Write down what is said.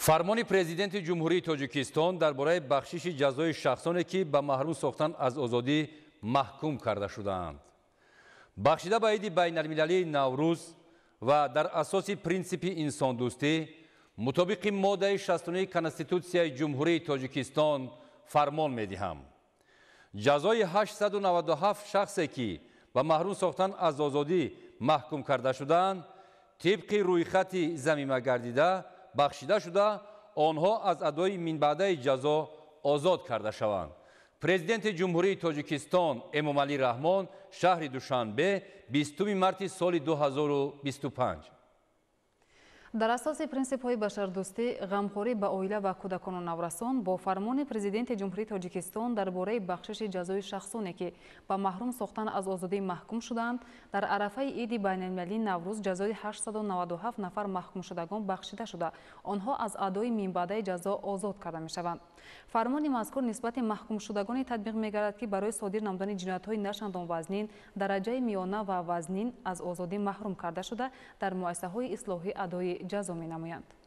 Фармони Президенти Ҷумҳурии Тоҷикистон дар бораи бахшиши ҷазои шахсоне, ки ба маҳрум сохтан аз озодӣ маҳкум карда шудаанд. Бахшида ба иди байналмилалии Наврӯз ва дар асоси принсипи инсондӯстӣ мутобиқи моддаи 69 Конститутсияи Ҷумҳурии Тоҷикистон фармон медиҳам. Ҷазои 897 шахсе, ки ба маҳрум сохтан аз озодӣ маҳкум карда шудаанд, тибқи рӯйхати замима гардида бахшида шуда, онҳо аз адои минбаъдаи ҷазо озод карда шаванд. Президенти Ҷумҳурии Тоҷикистон Эмомалӣ Раҳмон, шаҳри Душанбе, 20 марти соли 2025. Дар асоси принсипҳои башардӯстӣ, ғамхорӣ ба оила ва кӯдакону наврасон бо фармони Президенти Ҷумҳурии Тоҷикистон дар бораи бахшиши ҷазои шахсоне, ки ба маҳрум сохтан аз озодӣ маҳкум шудаанд, дар арафаи иди байналмилалии Наврӯз ҷазои 897 нафар маҳкумшудагон бахшида шуда, онҳо аз адои минбаъдаи ҷазо озод карда мешаванд. Фармони мазкур нисбати маҳкумшудагоне татбиқ мегардад, ки барои содир намудани ҷиноятҳои начандон вазнин, дараҷаи миёна ва вазнин аз озодӣ маҳрум карда шуда, дар муассисаҳои ислоҳӣ адои ҷазо менамоянд.